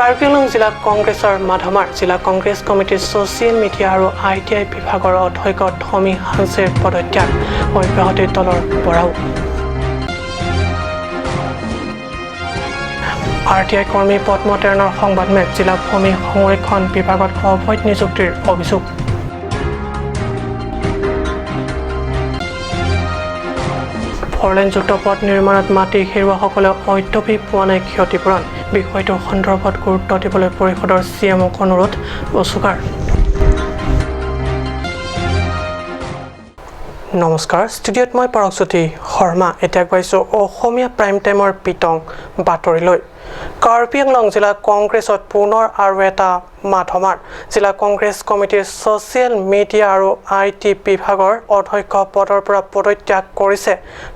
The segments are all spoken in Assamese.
কাৰ্বি আংলং জিলা কংগ্ৰেছৰ মাধমাৰ। জিলা কংগ্ৰেছ কমিটিৰ ছ'চিয়েল মিডিয়া আৰু IT বিভাগৰ অধ্যক্ষ থমি হানছেৰ পদত্যাগ, অব্যাহতি দলৰ পৰাও। আৰটিআই কৰ্মী পদ্ম তেৰণৰ সংবাদমেল। জিলা ভূমি সংৰক্ষণ বিভাগত অবৈধ নিযুক্তিৰ অভিযোগ। ফৰলেনযুক্ত পথ নিৰ্মাণত মাটি হেৰুওৱাসকলে অদ্যপি পোৱা নাই ক্ষতিপূৰণ। বিষয়টোৰ সন্দৰ্ভত গুৰুত্ব দিবলৈ পৰিষদৰ চিএমক অনুৰোধ অচুকাৰ। নমস্কাৰ, ষ্টুডিঅ'ত মই পৰকজ্যোতি শৰ্মা। এতিয়া গৈছোঁ অসমীয়া প্ৰাইম টাইমৰ বিতং বাতৰিলৈ। কাৰ্বি আংলং জিলা কংগ্ৰেছত পুনৰ আৰু এটা মাধমাৰ। জিলা কংগ্ৰেছ কমিটিৰ ছ'চিয়েল মিডিয়া আৰু IT বিভাগৰ অধ্যক্ষ পদৰ পৰা পদত্যাগ কৰিছে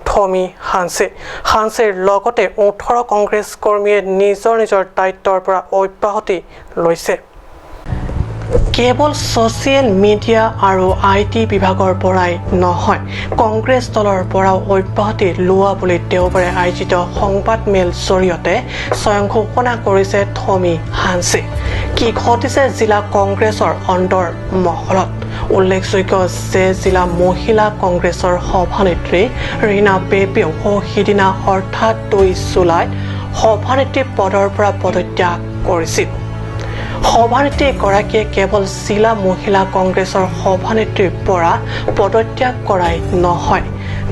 থমি হানছে। হানছেৰ লগতে 18 কংগ্ৰেছ কৰ্মীয়ে নিজৰ নিজৰ দায়িত্বৰ পৰা অব্যাহতি লৈছে। কেৱল ছ'চিয়েল মিডিয়া আৰু IT বিভাগৰ পৰাই নহয়, কংগ্ৰেছ দলৰ পৰাও অব্যাহতি লোৱা বুলি দেওবাৰে আয়োজিত সংবাদমেল জৰিয়তে স্বয়ং ঘোষণা কৰিছে থমি হানছে। কি ঘটিছে জিলা কংগ্ৰেছৰ অন্তৰ মহলত? উল্লেখযোগ্য যে জিলা মহিলা কংগ্ৰেছৰ সভানেত্ৰী ৰীণা বেবেও সিদিনা অৰ্থাৎ 2 জুলাইত সভানেত্ৰী পদৰ পৰা পদত্যাগ কৰিছিল। সভানেত্ৰীগৰাকীয়ে কেৱল জিলা মহিলা কংগ্ৰেছৰ সভানেত্ৰীৰ পৰা পদত্যাগ কৰাই নহয়,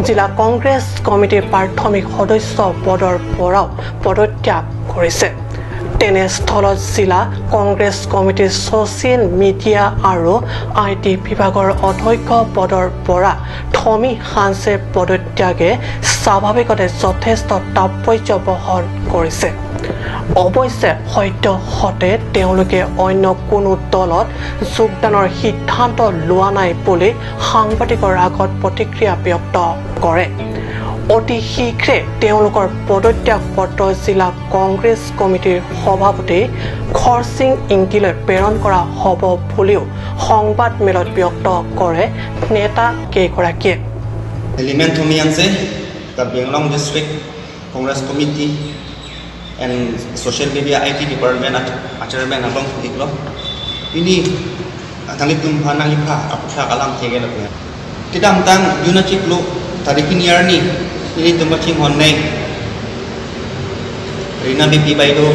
জিলা কংগ্ৰেছ কমিটিৰ প্ৰাথমিক সদস্য পদৰ পৰাও পদত্যাগ কৰিছে। তেনেস্থলত জিলা কংগ্ৰেছ কমিটিৰ ছ'চিয়েল মিডিয়া আৰু IT বিভাগৰ অধ্যক্ষ পদৰ পৰা থমি হানছেৰ পদত্যাগে স্বাভাৱিকতে যথেষ্ট তাৎপৰ্য বহন কৰিছে। অৱশ্যে সদ্যহতে তেওঁলোকে অন্য কোনো দলত যোগদানৰ সিদ্ধান্ত লোৱা নাই বুলি সাংবাদিকৰ আগত প্ৰতিক্ৰিয়া ব্যক্ত কৰে। অতি শীঘ্ৰে তেওঁলোকৰ পদত্যাগ পত্ৰ জিলা কংগ্ৰেছ কমিটিৰ সভাপতি খৰসিং ইংতিলৈ প্ৰেৰণ কৰা হ'ব বুলিও সংবাদমেলত ব্যক্ত কৰে নেতা কেইগৰাকীয়ে। District Congress Committee and Social Media IT Department Chairman abang iklo ini tangli tum phanang ipha aputha kalam thege la tidam tang yuna chiklo tarikin yarni ini tumba ching honne rina bipi baido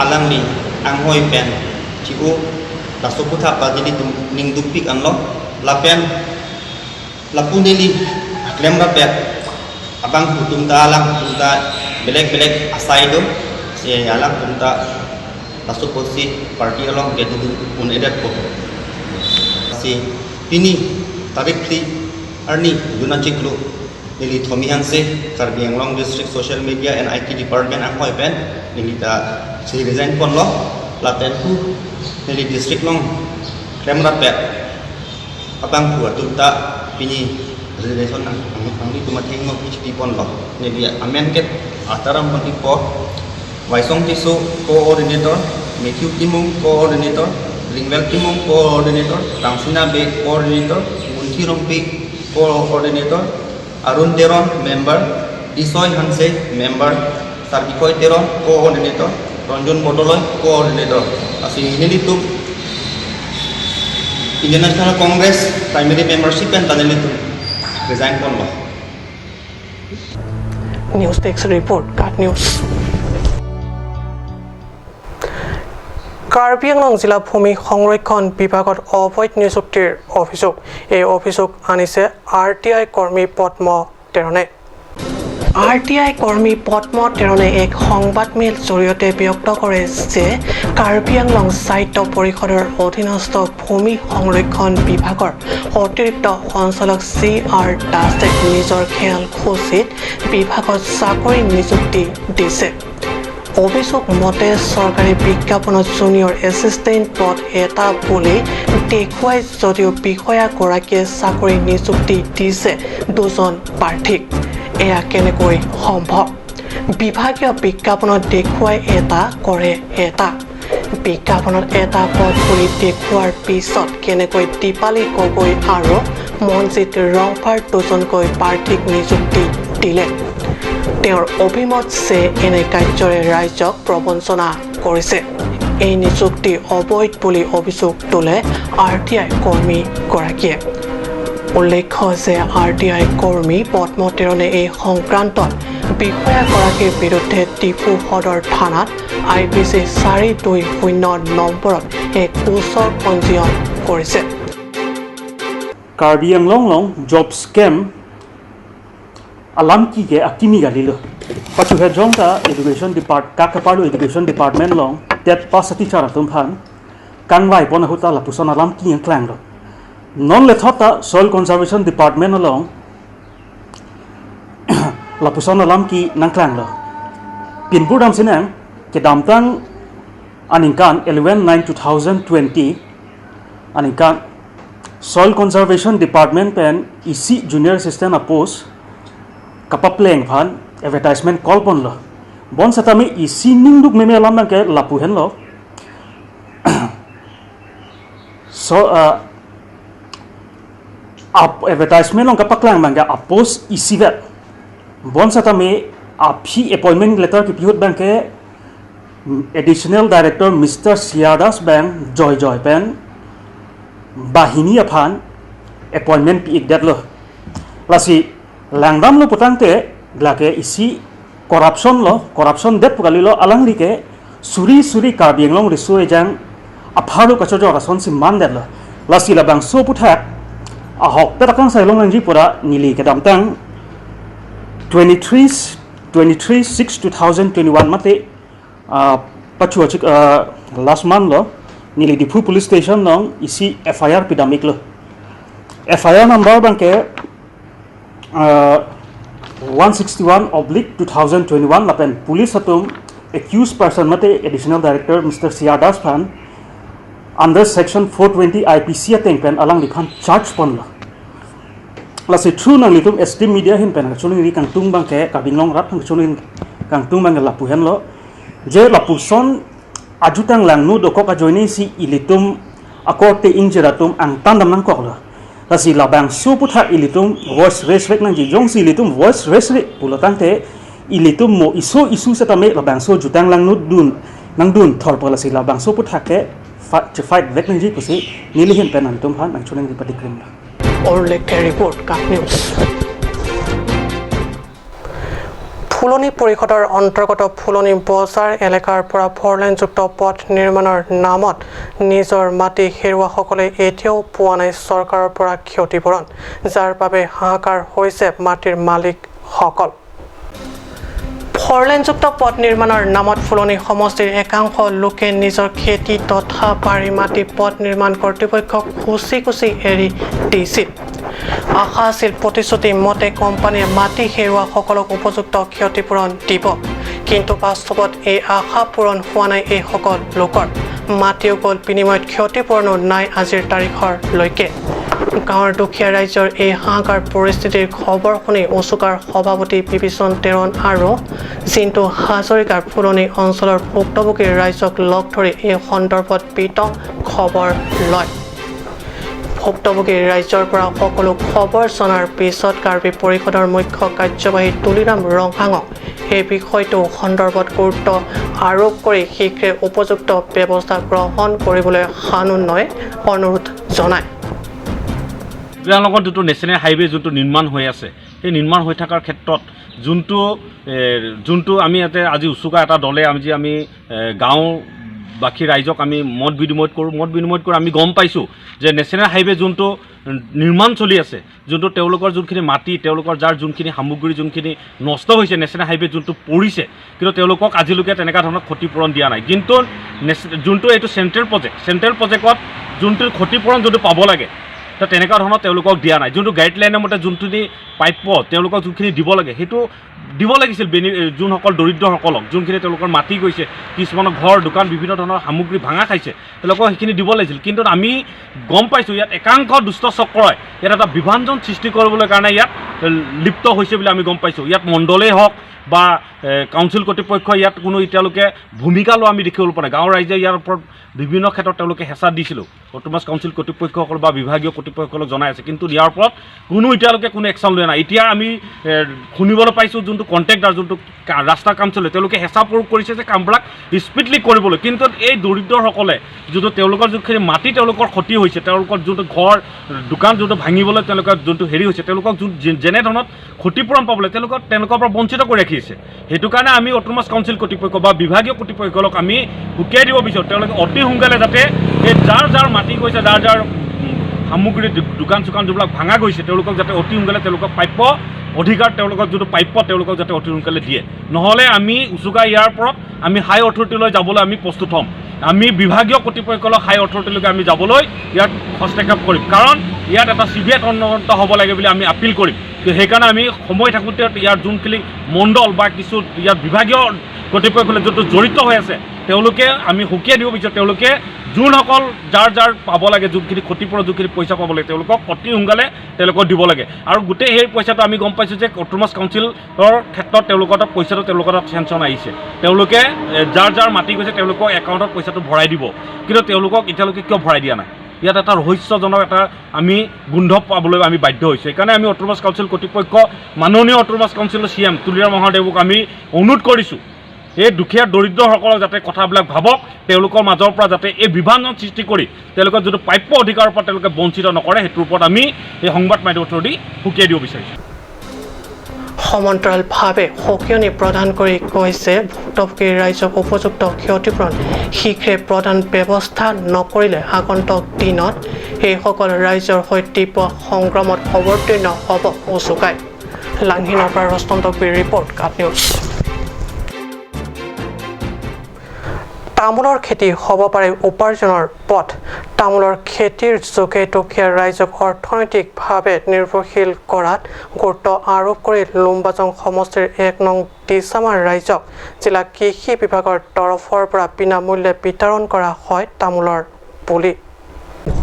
alang ni anghoi pen chiu lasoputha pa dili tum ning dupik anglo lapen lapuneli klem ra pet abang hutum ta alang tumta belek belek asai do se alang tumta lasoposi party along ke un edet ko si pini tarik thi arni yuna chiklo nili thomi hanse Karbi Anglong District Social Media and IT Department ang hoi pen nili ta si resign pon lo laten ku nili district long klem ra pet abang hu tumta pini resignation ang ang ni tumatheng mo PhD pon lo nili amen ket ataram pon ipo Waisong Tisu Coordinator, Matthew Timung Coordinator, Lingwell Timung Coordinator, Rangsina Be Coordinator, Munthi Rompi Coordinator, Arun Teron Member, Disoy Hanse Member, Sarbikoy Teron Coordinator, Ranjan Bordoloi Coordinator. Asi nili tu Indian National Congress Primary Membership and taneli tu resign pon lo. News desk report, Kat News. Karbi Anglong জিলা ভূমি সংৰক্ষণ বিভাগত অবৈধ নিযুক্তিৰ অভিযোগ। এই অভিযোগ আনিছে আৰটিআই কৰ্মী পদ্ম তেৰণে। আৰটিআই কৰ্মী পদ্ম তেৰণে এক সংবাদমেল জৰিয়তে ব্যক্ত কৰে যে কাৰ্বি আংলং স্বায়ত্ত পৰিষদৰ অধীনস্থ ভূমি সংৰক্ষণ বিভাগৰ অতিৰিক্ত সঞ্চালক চি আৰ দাসে নিজৰ খেয়াল খুচিত বিভাগত চাকৰি নিযুক্তি দিছে। অভিযোগ মতে চৰকাৰী বিজ্ঞাপনত জুনিয়ৰ এছিষ্টেণ্ট পদ এটা বুলি দেখুৱাই যদিও বিষয়াগৰাকীয়ে চাকৰি নিযুক্তি দিছে দুজন প্ৰাৰ্থীক। এয়া কেনেকৈ সম্ভৱ? বিভাগীয় বিজ্ঞাপনত দেখুৱাই এটা কৰে এটা। বিজ্ঞাপনত এটা পদ বুলি দেখুওৱাৰ পিছত কেনেকৈ দীপালী গগৈ আৰু মনজিত ৰংফাৰ দুজনকৈ প্ৰাৰ্থীক নিযুক্তি দিলে? তেওঁৰ অভিমত যে এনে কাৰ্যৰে ৰাইজক প্ৰবঞ্চনা কৰিছে। এই নিযুক্তি অবৈধ বুলি অভিযোগ তোলে আৰ টি I কৰ্মীগৰাকীয়ে। উল্লেখ্য যে আৰ টি I কৰ্মী পদ্ম তেৰণে এই সংক্ৰান্তত বিষয়াগৰাকীৰ বিৰুদ্ধে ডিফু সদৰ থানাত আই পি চি 420 নম্বৰত এক গোচৰ পঞ্জীয়ন কৰিছে। Karbi Anglong long job scam alam ki ke akimi gali lo pachu he jong ta education depart ka kapalu education department long tet pass teacher atum phan kangwai pon huta la puson alam ki ang klang lo non le thota soil conservation department long la puson alam ki nang klang lo pinpur dam sinang ke dam tang aningkan 11/9/2020 aningkan Soil Conservation Department pen EC Junior Assistant post kapapleng phan advertisement call pon lo bon satami EC ningduk meme alam nang ke lapu hen lo so up advertisement long kapaklang bang ke post EC vet bon satami aphi appointment letter ki pihut bang ke Additional Director Mr. Siadas bang Joy Joy pen বাহিনী আফান এপইণ্টমেণ্ট পি ইকডেট ল লাচি লেংদাম লো পুতাংতে গ্লাকে ইসি কৰাপশ্যন ল কৰাপশ্যন ডেট পুকালি ল আলাংলিকে চুৰি চুৰি কাৰ্বি আংলং ৰিচু এজাং আফাৰো কাছ ৰাচন চি মান ডেট ল লাচি লাবাং চ পুথাক আহক তেতাকাং চাইলং লেংজি পৰা নিলি কে দামতাং 23/6/2021 মাতে পাচু লাষ্ট মান্থ ল nili Diphu police station long isi FIR pidamik lo FIR number bangke 161/2021 lapen police atum accused person mate additional director Mr. C R Das phan under section 420 IPC ateng pen alang likhan charge pon lo lasi true nang litum SD media hin pen chulung ri kang tung bangke kabinglong rat kang chulung kang tung bangke lapu hen lo je lapu son ajutang lang nu dokok ajoini si ilitum akorte injeratum ang tandam nang kok lo lasi labang su putha ilitum voice raise vek nang ji jong si ilitum voice raise re pulotang te ilitum mo iso isu satame labang so jutang lang nu dun nang dun thor pa lasi labang so putha ke fight vek nang ji kusi nilihin pen ang tum han ang chuneng di patikrim la Arun report কাক নিউজ। ফুলনি পৰিষদৰ অন্তৰ্গত ফুলনি বজাৰ এলেকাৰ পৰা ফৰলেনযুক্ত পথ নিৰ্মাণৰ নামত নিজৰ মাটি হেৰুওৱাসকলে এতিয়াও পোৱা নাই চৰকাৰৰ পৰা ক্ষতিপূৰণ, যাৰ বাবে হাহাকাৰ হৈছে মাটিৰ মালিকসকল। ফৰলেনযুক্ত পথ নিৰ্মাণৰ নামত ফুলনি সমষ্টিৰ একাংশ লোকে নিজৰ খেতি তথা বাৰী মাটি পথ নিৰ্মাণ কৰ্তৃপক্ষক খুচি খুচি এৰি দিছিল। আশা আছিল প্ৰতিশ্ৰুতি মতে কোম্পানীয়ে মাটি হেৰুওৱাসকলক উপযুক্ত ক্ষতিপূৰণ দিব, কিন্তু বাস্তৱত এই আশা পূৰণ হোৱা নাই এইসকল লোকৰ। মাটিও গ'ল, বিনিময়ত ক্ষতিপূৰণো নাই আজিৰ তাৰিখৰলৈকে। গাঁৱৰ দুখীয়া ৰাইজৰ এই হাহাকাৰ পৰিস্থিতিৰ খবৰ শুনি অচুকাৰ সভাপতি বিভীষণ তেৰণ আৰু জিন্তু হাজৰিকাৰ ফুলনি অঞ্চলৰ ভুক্তভোগী ৰাইজক লগ ধৰি এই সন্দৰ্ভত বিতং খবৰ লয়। ভুক্তভোগী ৰাইজৰ পৰা সকলো খবৰ জনাৰ পিছত কাৰ্বি পৰিষদৰ মুখ্য কাৰ্যবাহী তুলিৰাম ৰংহাঙক এই বিষয়টো সন্দৰ্ভত গুৰুত্ব আৰোপ কৰি শীঘ্ৰে উপযুক্ত ব্যৱস্থা গ্ৰহণ কৰিবলৈ সানুনয় অনুৰোধ জনায়। তেওঁলোকৰ যোনটো নেশ্যনেল হাইৱে যোনটো নিৰ্মাণ হৈ আছে, সেই নিৰ্মাণ হৈ থকাৰ ক্ষেত্ৰত যোনটো আমি ইয়াতে আজি উচুকা এটা দলে আমি গাঁওবাসী ৰাইজক আমি মত বিনিময় কৰোঁ, মত বিনিময় কৰি আমি গম পাইছোঁ যে নেশ্যনেল হাইৱে যোনটো নিৰ্মাণ চলি আছে, যোনটো তেওঁলোকৰ যোনখিনি মাটি, তেওঁলোকৰ যাৰ যোনখিনি সামগ্ৰী যোনখিনি নষ্ট হৈছে, নেশ্যনেল হাইৱে যোনটো পৰিছে, কিন্তু তেওঁলোকক আজিলৈকে তেনেকুৱা ধৰণৰ ক্ষতিপূৰণ দিয়া নাই। কিন্তু যোনটো এইটো চেণ্ট্ৰেল প্ৰজেক্ট, চেণ্ট্ৰেল প্ৰজেক্টত যোনটো ক্ষতিপূৰণ যোনটো পাব লাগে, তো তেনেকুৱা ধৰণৰ তেওঁলোকক দিয়া নাই। যোনটো গাইডলাইনৰ মতে যোনখিনি প্ৰাপ্য তেওঁলোকক যোনখিনি দিব লাগে সেইটো দিব লাগিছিল। যোনসকল দৰিদ্ৰসকলক যোনখিনি তেওঁলোকৰ মাটি গৈছে, কিছুমানৰ ঘৰ দোকান বিভিন্ন ধৰণৰ সামগ্ৰী ভাঙা খাইছে, তেওঁলোকক সেইখিনি দিব লাগিছিল। কিন্তু আমি গম পাইছোঁ ইয়াত একাংশ দুষ্ট চক্ৰই ইয়াত এটা বিভাজন সৃষ্টি কৰিবলৈ কাৰণে ইয়াত লিপ্ত হৈছে বুলি আমি গম পাইছোঁ। ইয়াত মণ্ডলেই হওক বা কাউন্সিল কৰ্তৃপক্ষই ইয়াত কোনো এতিয়ালৈকে ভূমিকা লোৱা আমি দেখিবলৈ পোৱা নাই। গাঁৱৰ ৰাইজে ইয়াৰ ওপৰত বিভিন্ন ক্ষেত্ৰত তেওঁলোকে হেঁচা দিছিলোঁ, অট'নমাছ কাউন্সিল কৰ্তৃপক্ষসকল বা বিভাগীয় কৰ্তৃপক্ষসকলক জনাই আছে, কিন্তু ইয়াৰ ওপৰত কোনো এতিয়ালৈকে কোনো একশ্যন লোৱা নাই। এতিয়া আমি শুনিবলৈ পাইছোঁ যোনটো কণ্ট্ৰেক্টাৰ, যোনটো ৰাস্তাৰ কাম চলে, তেওঁলোকে হেঁচা প্ৰয়োগ কৰিছে যে কামবিলাক স্পীডলি কৰিবলৈ। কিন্তু এই দৰিদ্ৰসকলে যোনটো তেওঁলোকৰ যোনখিনি মাটি তেওঁলোকৰ ক্ষতি হৈছে, তেওঁলোকৰ যোনটো ঘৰ দোকান যোনটো ভাঙিবলৈ তেওঁলোকৰ যোনটো হেৰি হৈছে, তেওঁলোকক যোন যেনেধৰণত ক্ষতিপূৰণ পাবলৈ তেওঁলোকৰ পৰা বঞ্চিত কৰি ৰাখিছে। সেইটো কাৰণে আমি অট'নমাছ কাউন্সিল কৰ্তৃপক্ষ বা বিভাগীয় কৰ্তৃপক্ষক আমি সকীয়াই দিব বিচাৰোঁ, তেওঁলোকে অতি সোনকালে যাতে এই যাৰ যাৰ মাটি গৈছে, যাৰ যাৰ সামগ্ৰী দোকান চোকান যিবিলাক ভাঙা গৈছে, তেওঁলোকক যাতে অতি সোনকালে তেওঁলোকক প্ৰাপ্য অধিকাৰ, তেওঁলোকক যোনটো প্ৰাপ্য তেওঁলোকক যাতে অতি সোনকালে দিয়ে। নহ'লে আমি উচুকা ইয়াৰ ওপৰত আমি হাই অথৰিটিলৈ যাবলৈ আমি প্ৰস্তুত হ'ম। আমি বিভাগীয় কৰ্তৃপক্ষলৈ হাই অথৰিটিলৈকে আমি যাবলৈ ইয়াত হস্তক্ষেপ কৰিম, কাৰণ ইয়াত এটা চি বি আই তদন্ত হ'ব লাগে বুলি আমি আপিল কৰিম। সেইকাৰণে আমি সময় থাকোঁতে ইয়াৰ যোনখিনি মণ্ডল বা কিছু ইয়াত বিভাগীয় কৰ্তৃপক্ষলৈ যোনটো জড়িত হৈ আছে, তেওঁলোকে আমি সকীয়াই দিব বিচাৰোঁ, তেওঁলোকে যোনসকল যাৰ যাৰ পাব লাগে, যোনখিনি ক্ষতিপূৰণ, যোনখিনি পইচা পাব লাগে, তেওঁলোকক অতি সোনকালে তেওঁলোকক দিব লাগে। আৰু গোটেই সেই পইচাটো আমি গম পাইছোঁ যে অট'নমাছ কাউন্সিলৰ ক্ষেত্ৰত তেওঁলোকৰ তাত পইচাটো তেওঁলোকৰ তাত চেংচন আহিছে, তেওঁলোকে যাৰ যাৰ মাটি গৈছে তেওঁলোকৰ একাউণ্টত পইচাটো ভৰাই দিব, কিন্তু তেওঁলোকক এতিয়ালৈকে কিয় ভৰাই দিয়া নাই? ইয়াত এটা ৰহস্যজনক এটা আমি গোন্ধ পাবলৈ আমি বাধ্য হৈছোঁ। সেইকাৰণে আমি অট'নমাছ কাউন্সিল কৰ্তৃপক্ষ, মাননীয় অট'নমাছ কাউন্সিলৰ চি এম তুলিৰাম মহাদেৱক আমি অনুৰোধ কৰিছোঁ, এই দুখীয়া দৰিদ্ৰসকলক যাতে কথাবিলাক ভাবক, তেওঁলোকৰ মাজৰ পৰা যাতে এই বিভাজন সৃষ্টি কৰি তেওঁলোকৰ যিটো প্ৰাপ্য অধিকাৰৰ পৰা তেওঁলোকে বঞ্চিত নকৰে, সেইটোৰ ওপৰত আমি এই সংবাদ মাধ্যমৰ থ্ৰুদি সকীয়াই দিব বিচাৰিছোঁ। সমান্তৰালভাৱে সকিয়নি প্ৰদান কৰি কৈছে ভুক্তভোগী ৰাইজক উপযুক্ত ক্ষতিপূৰণ শীঘ্ৰে প্ৰদান ব্যৱস্থা নকৰিলে আগন্তুক দিনত এইসকল ৰাইজৰ হৈ তীব্ৰ সংগ্ৰামত অৱতীৰ্ণ হ'ব উচুকাই। লাংহিনৰ পৰা ৰস্তম টকবিৰ ৰিপৰ্ট, কাট নিউজ। তামোলৰ খেতি হ'ব পাৰে উপাৰ্জনৰ পথ। তামোলৰ খেতিৰ যোগে দুখীয়া ৰাইজক অৰ্থনৈতিকভাৱে নিৰ্ভৰশীল কৰাত গুৰুত্ব আৰোপ কৰি লুম্বাজং সমষ্টিৰ 1 নং দিচামাৰ ৰাইজক জিলা কৃষি বিভাগৰ তৰফৰ পৰা বিনামূল্যে বিতৰণ কৰা হয় তামোলৰ পুলি।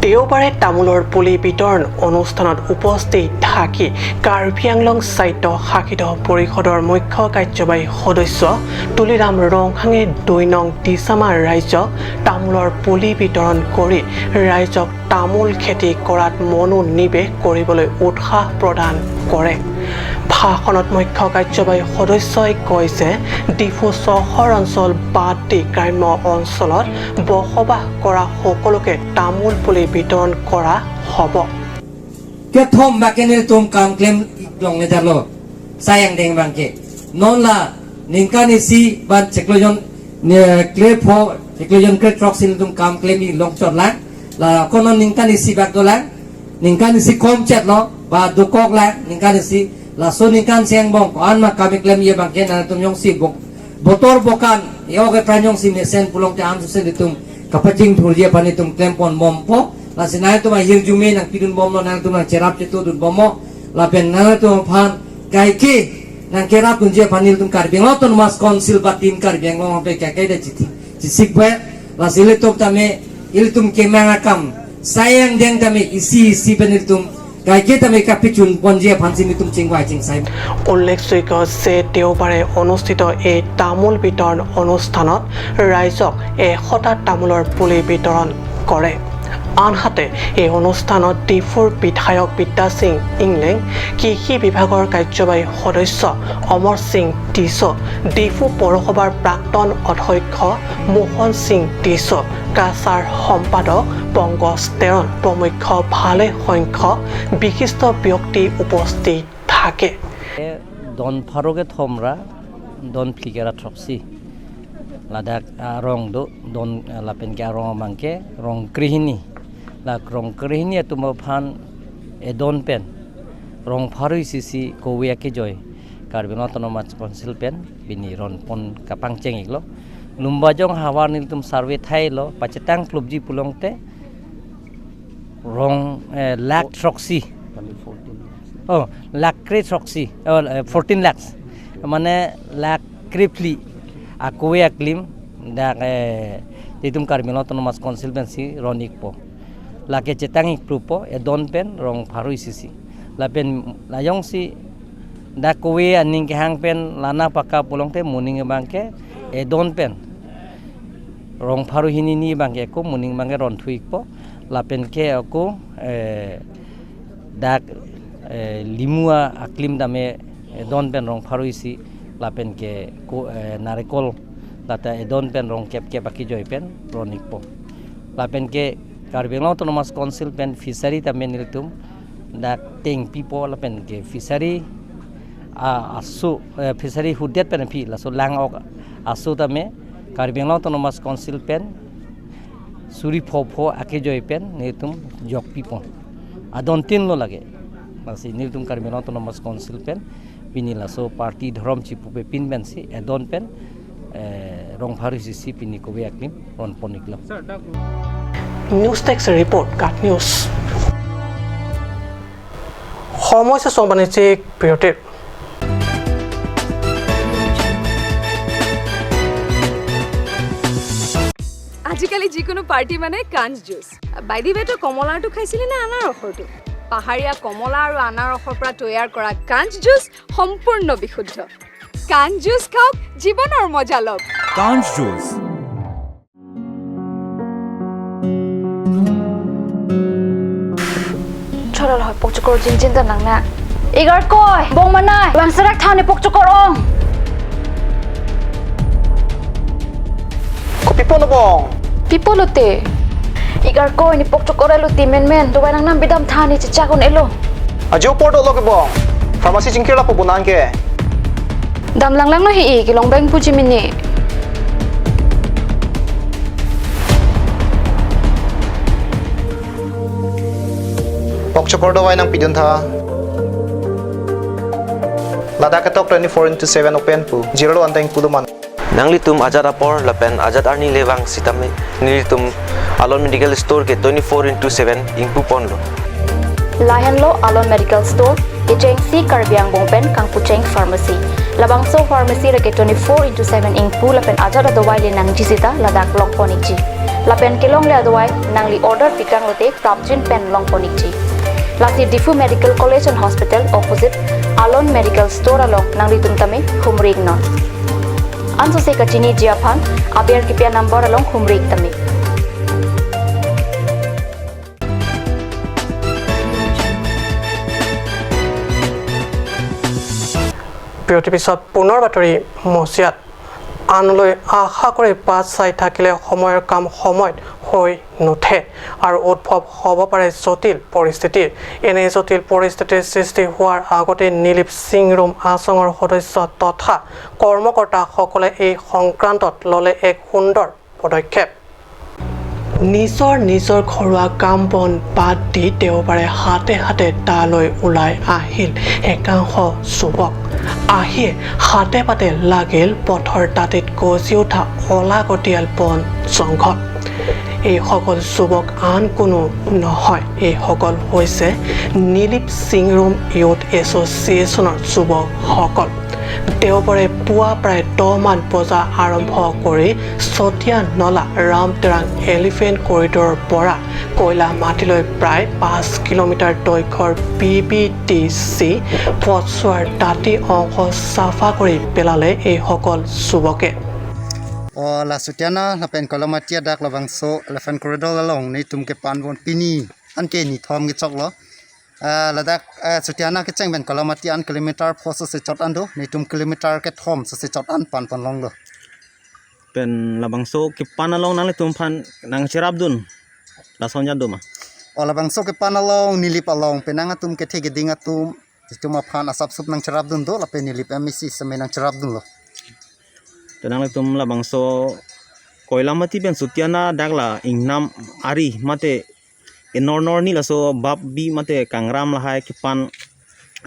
দেওবাৰে তামোলৰ পুলি বিতৰণ অনুষ্ঠানত উপস্থিত থাকি কাৰ্বি আংলং স্বায়ত্ত শাসিত পৰিষদৰ মুখ্য কাৰ্যবাহী সদস্য তুলিৰাম ৰংহাঙে 2 নং দিচামা ৰাইজক তামোলৰ পুলি বিতৰণ কৰি ৰাইজক তামোল খেতি কৰাত মনোনিৱেশ কৰিবলৈ উৎসাহ প্ৰদান কৰে। ভাষণত মুখ্য কাৰ্যবাহী সদস্যই কয় যে ডিফু চহৰ অঞ্চল বাদ দি গ্ৰাম্য অঞ্চলত বসবাস কৰা সকলোকে তামোল পুলি বিতৰণ কৰা হ'ব। La so ningkan siang bong an ma kami klem ye bangke na tum yong si bok botor bokan yo ke pran yong si mesen pulong te am susen tum kapaching thurje pani tum klem pon bom po la sinai tum yir jume nang pidun bom no nang tum nang cherap chetu dun bomo la pen na tum phan kai ke nang kerap tun je panil tum karbing lo ton mas council batin karbing lo pe kai kai de chiti chisik ba la sile tum tame il tum ke mangakam sayang deng tame isi isi penil tum উল্লেখযোগ্য যে দেওবাৰে অনুষ্ঠিত এই তামোল বিতৰণ অনুষ্ঠানত ৰাইজক 100টা তামোলৰ পুলি বিতৰণ কৰে। আনহাতে এই অনুষ্ঠানত ডিফুৰ বিধায়ক বিদ্যা সিং ইংলেং, কৃষি বিভাগৰ কাৰ্যবাহী সদস্য অমৰ সিং টিছ, ডিফু পৌৰসভাৰ প্ৰাক্তন অধ্যক্ষ মোহন সিং টিছ, কাছাৰ সম্পাদক পংকজ তেৰণ প্ৰমুখ্য ভালে সংখ্যক বিশিষ্ট ব্যক্তি উপস্থিত থাকে। দন ফাৰকে থমৰা দন ফ্লিকেৰা থ্ৰকচি লাডাখ ৰং দন লাপেনকে ৰং মাংকে ৰং গৃহিণী la rong krihni atuma phan edon pen rong pharui sisi kowia ke joy Karbi Autonomous Council pen bini ron pon kapang cheng iglo lumbajong hawar nil tum survey thai lo pachetang klubji pulong te rong lakh troxy oh lakh kre troxy 14 lakhs mane lakh kripli akowe aklim da titum Karbi Autonomous Council pen si ronik po lake chetang ik prupo e don pen rong pharui sisi la pen la yong si Da kowe aning ke hang pen lana paka pulong te muning bangke edon pen rong pharu hini ni bangke ko muning bangke ron thuik po lapen ke ako dak limua aklim dame edon pen rong pharu isi lapen ke ko narekol lata edon pen rong kep kep aki joi pen ronik po lapen ke Karbi Anglong Autonomous Council pen fishery tame niltum dak teng pipo lapen ke fishery asu fishery hudet pen phi laso lang ok asu tame Karbi Anglong Autonomous Council pen suri pho pho ake joi pen niltum jok pipo adon tin lo lage lasi niltum Karbi Anglong Autonomous Council pen pini laso party dharom chipu pe pin pen si adon pen rong pharu si pini kobe aklim ron ponik lo. News desk report, Ghat news. সমস্যা বাণিজ্যিক বিৰতিৰ। আজিকালি যিকোনো পাৰ্টি মানে কাঞ্চ জুচ। বাই the ৱে, তই কমলাৰটো খাইছিলি নে আনাৰসৰটো? পাহাৰীয়া কমলা আৰু আনাৰসৰ পৰা তৈয়াৰ কৰা কাঞ্চ জুচ সম্পূৰ্ণ বিশুদ্ধ। কাঞ্চ জুচ খাওক, জীৱনৰ মজা লওক। কাঞ্চ juice. Chorol hoi pok chokor jin jin ta nang na. Igar koi bong manai bang sarak thane pok chokor ong. Ko pipo no bong. Pipo lote. Igar koi ni pok chokor elo ti men men do nang nam bidam thane chi chakon elo. Ajo porto lo ke bong. Pharmacy jingkir la po bonan ke. Dam lang lang no hi ki long bang puji mini. Pokchokor dawai nang pidun tha. Ladakh tok 24/7 open pu zero anteng puluman. Nang litum Azad apor lapen Azad arni lewang sitame nilitum Alon Medical Store ke 24/7 ingpu ponlo. Lahenlo Alon Medical Store ke cheng si Karbiang bongpen kangpu cheng pharmacy. Labangso pharmacy rake 24/7 ingpu lapen Azad adawai le nang jisita Ladakh long ponik ji. Lapen kelong le adawai nang li order pikang lote prapjin pen long ponik ji. Lasi Difu Medical College and Hospital opposite Alon Medical Store along nangli tumtame humrig non. Anso se kachini jiaphan aber kipya number along humrig tame. বিৰতিৰ পিছত পুনৰ বাতৰি মজিয়াত। আনলৈ আশা কৰি বাট চাই থাকিলে সময়ৰ কাম সময়ত হৈ নুঠে আৰু উদ্ভৱ হ'ব পাৰে জটিল পৰিস্থিতিৰ। এনে জটিল পৰিস্থিতিৰ সৃষ্টি হোৱাৰ আগতে নীলিপ সিংৰুম আচঙৰ সদস্য তথা কৰ্মকৰ্তাসকলে এই সংক্ৰান্তত ল'লে এক সুন্দৰ পদক্ষেপ। নিজৰ নিজৰ ঘৰুৱা কাম বন বাদ দি দেওবাৰে হাতে হাতে তালৈ ওলাই আহিল একাংশ যুৱক। আহিয়ে হাতে পাতে লাগিল পথৰ দাঁতিত গজি উঠা অলাগতিয়াল বন জংঘল। এইসকল যুৱক আন কোনো নহয়, এইসকল হৈছে নীলিপ সিংৰুম ইউথ এছ'চিয়েশ্যনৰ যুৱকসকল। দেওবাৰে পুৱা প্ৰায় 10মান বজা আৰম্ভ কৰি চতিয়া নলা ৰামটেৰাং এলিফেণ্ট কৰিডৰৰ পৰা কয়লা মাটিলৈ প্ৰায় 5 কিলোমিটাৰ দৈৰ্ঘ্যৰ PBTC পথছোৱাৰ দাঁতি অংশ চাফা কৰি পেলালে এইসকল যুৱকে। La sutiana la pen kolamatia dak la bangso elephant corridor la long ni tum ke pan bon pini an ke ni thom ke chok lo la dak sutiana ke cheng ben kolamatia an kilometer pho se chot an do ni tum kilometer ke thom se chot an pan pan long lo pen la bangso ke pan along nang le tum phan nang cherap dun la sonja do ma o la bangso ke pan along nilip along penang atum ke the ke ding atum tum phan asap sup nang cherap dun do la pen nilip mec se nang cherap dun lo tenang le tum la bangso koilamati pen sutiana dagla ingnam ari mate enor nor ni laso bab bi mate kangram la hai kipan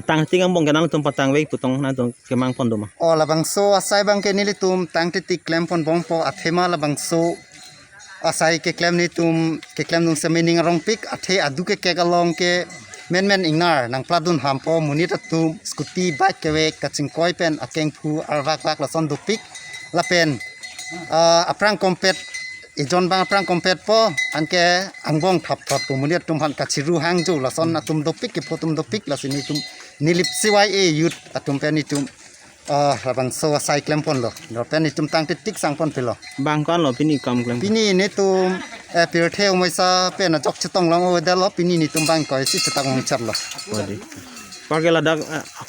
tang tingang bong kenang tum patang wei putong na tum kemang pon doma o la bangso asai bang ke nili tum tang ti klem pon bong po athema la bangso asai ke klem ni tum ke klem nung semining rong pik athe adu ke kegalong ke men men ingnar nang pladun hampo munit tum scooty bike ke we kaching koi pen akeng phu arvak vak la son du pik la pen aprang kompet ijon bang aprang kompet po anke angbong thap thap pu munit tum han kachiru hangju la son atum dopik ke photum dopik la sini tum Nilip CYA youth atum pen itum labang so asai klem pon lo pen itum tang tik sang pon pilo bang kan lo pini kam klem pini ne tum pir the moisa pen a jok chitong long o de lo pini ni tum bang koi si chitang ong chat lo parke la dak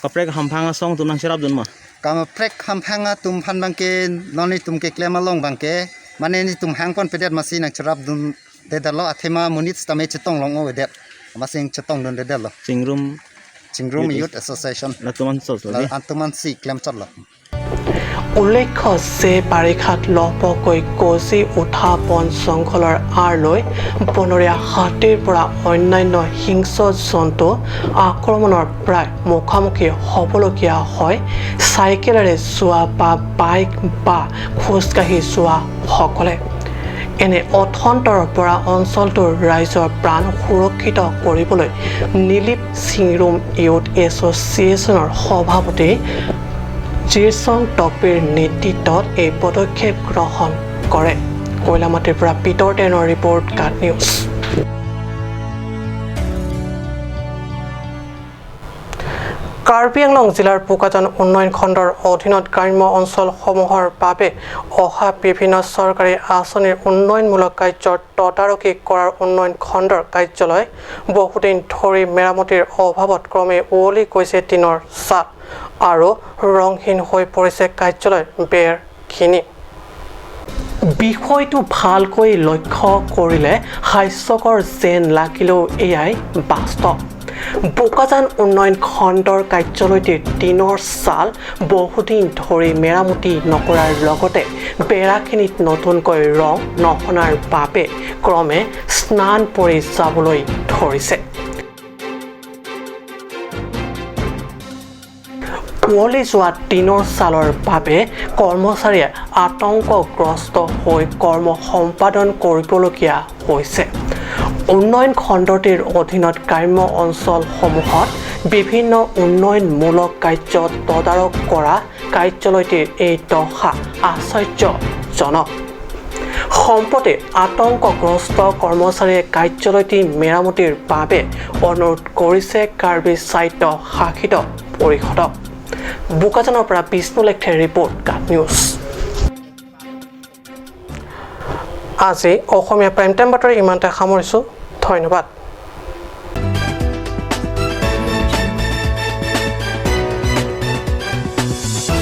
kaprek hamphanga song tum nang sirap dun ma kam prek hamphanga tum phan bang ke non ni tum ke klem along bang ke mane ni tum hang pon pedet masi nang sirap dun de de lo athema munit stame chitong long o de masing chitong dun de de lo Chingrum Youth Association la tuman sot la antuman si klem chot lo। উল্লেখ্য যে বাৰিষাত লহপহকৈ গজি উঠা বন জংঘলৰ আঁৰ লৈ বনৰীয়া হাতীৰ পৰা অন্যান্য হিংস্ৰ জন্তু আক্ৰমণৰ প্ৰায় মুখামুখি হ'বলগীয়া হয় চাইকেলেৰে যোৱা বা বাইক বা খোজকাঢ়ি যোৱাসকলে। এনে অথন্তৰৰ পৰা অঞ্চলটোৰ ৰাইজৰ প্ৰাণ সুৰক্ষিত কৰিবলৈ নিলিপ চিংৰুম ইউথ এছ'চিয়েশ্যনৰ সভাপতি জিৰচং টকবিৰ নেতৃত্বত এই পদক্ষেপ গ্ৰহণ কৰে। কয়লামাটিৰ পৰা পিটৰ টেনৰ ৰিপৰ্ট, কাট নিউজ। কাৰ্বি আংলং জিলাৰ বোকাজান উন্নয়ন খণ্ডৰ অধীনত গ্ৰাম্য অঞ্চলসমূহৰ বাবে অহা বিভিন্ন চৰকাৰী আঁচনিৰ উন্নয়নমূলক কাৰ্যৰ তদাৰকি কৰাৰ উন্নয়ন খণ্ডৰ কাৰ্যালয় বহুদিন ধৰি মেৰামতিৰ অভাৱত ক্ৰমে উৱলি গৈছে টিনৰ ছাল আৰু ৰংহীন হৈ পৰিছে কাৰ্যালয়ৰ বেৰখিনি। বিষয়টো ভালকৈ লক্ষ্য কৰিলে হাস্যকৰ যেন লাগিলেও এয়াই বাস্তৱ। বোকাজান উন্নয়ন খণ্ডৰ কাৰ্যালয়টিৰ টিনৰ ছাল বহুদিন ধৰি মেৰামতি নকৰাৰ লগতে বেৰাখিনিত নতুনকৈ ৰং নসনাৰ বাবে ক্ৰমে স্নান পৰি যাবলৈ ধৰিছে। কুঁৱলী যোৱা টিনৰ ছালৰ বাবে কৰ্মচাৰীয়ে আতংকগ্ৰস্ত হৈ কৰ্ম সম্পাদন কৰিবলগীয়া হৈছে। উন্নয়ন খণ্ডটিৰ অধীনত গ্ৰাম্য অঞ্চলসমূহত বিভিন্ন উন্নয়নমূলক কাৰ্য তদাৰক কৰা কাৰ্যালয়টিৰ এই দশা আশ্চৰ্যজনক। সম্প্ৰতি আতংকগ্ৰস্ত কৰ্মচাৰীয়ে কাৰ্যালয়টি মেৰামতিৰ বাবে অনুৰোধ কৰিছে কাৰ্বি স্বায়ত্ত শাসিত পৰিষদক। বোকাজানৰ পৰা বিষ্ণু লেখেৰ ৰিপৰ্ট, কাট নিউজ। আজি অসমীয়া প্ৰাইম টাইম বাতৰি ইমানতে সামৰিছোঁ। ধন্যবাদ।